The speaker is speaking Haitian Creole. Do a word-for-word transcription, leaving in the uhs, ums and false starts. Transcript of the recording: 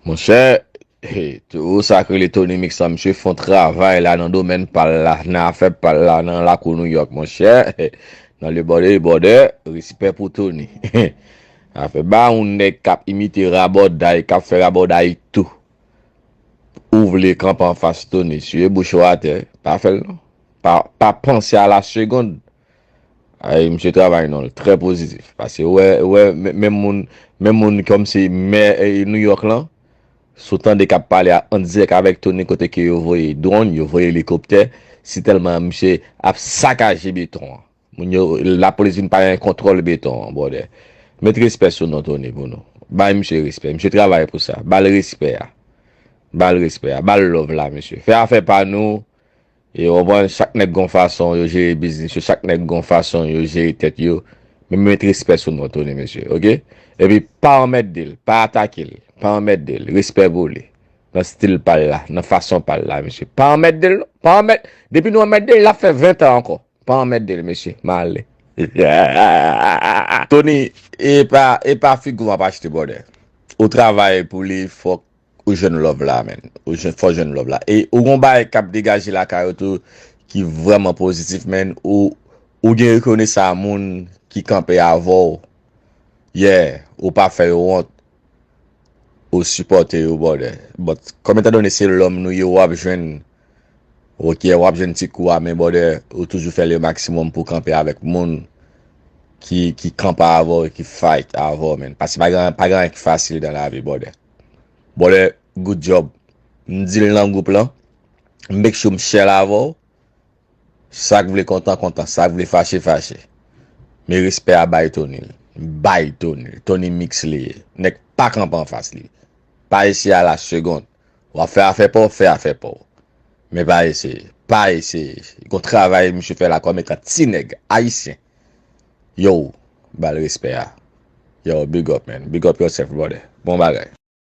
Monchè, hey, ou sa k rele Tony Mix la, misye fè yon travay la nan domèn pa l la, nan afè pa l la, nan lakou New York, monchè. Nan le bòdè, bòdè, respè pou Tony. Afè ba yon nèg k ap imite rabòday, k ap fè rabòday tou. Ou vle kanpe anfas Tony, siye bouch ou atè, pa fè l non. Pa, pa panse a la segonn. Ay, misye travay non, trè pozitif. Paske wè, wè, men- menm moun, menm moun kòmsi mè eh, New York lan, si w tande k ap pale a- an dirèk avèk Tony kote ke yo voye dwòn, yo voye elikoptè, si tèlman misye ap sakaje beton an. Moun yo, lapolis vin pa gen kontwòl beton an, bòdè. Met respè sou non Tony pou nou. Bay misye respè. Misye travay pou sa. Ba l respè a. Ba l respè a. Ba l love la, mesye. Fè afè pa nou. E w konprann, chak nèg gon fason yo jere biznis yo, chak nèg gon fason yo jere tèt yo. Men met respè sou non Tony, mesye, oke? Epi pa anmède l, pa atake l, pa anmède l, respè pou li. Nan stil pa l la, nan fason pa l la, mesye. Pa anmède l, non. Pa anmède, depi nou anmède l, l ap fè ven tan ankò. Pa anmède l, mesye, m ale. Tony, e pa, e pa figi w ap achte, bòdè. Ou travay pou li, fòk ou jwenn love la, man. Ou jwenn, fò jwenn love la. E ou gon bagay k ap degaje lakay ou tou ki vrèman pozitif, man. Ou, ou gen rekonesans a moun ki kanpe avè w. Yeah, ou pa fè yo wont. Ou sipòte yo, bòdè. But, kòm etandone se lòm nou ye, w ap jwenn, ok, w ap jwenn ti kou a, men bòdè, ou toujou fè le maksimòm pou kanpe avèk moun ki, ki kanpe avè w, ki fight avè w, man. Paske pa gen, pa gen anyen ki fasil nan lavi, bòdè. Bòdè, good job. M di l nan gwoup lan. M make sure m share l avè w. Sa k vle kontan, kontan. Sa k vle fache, fache. Men respè a bay Tony. Bay Tony. Tony Mix li ye. Nèg pa kanpe anfas li. Pa eseye a la segonn. W ap fè afè pa w, fè afè pa w. Men pa eseye. Pa eseye. Gon travay misye fè la kòm etan ti nèg ayisyen. Yo, ba l respè a. Yo, big up, man. Big up yourself, brother. Bon bagay.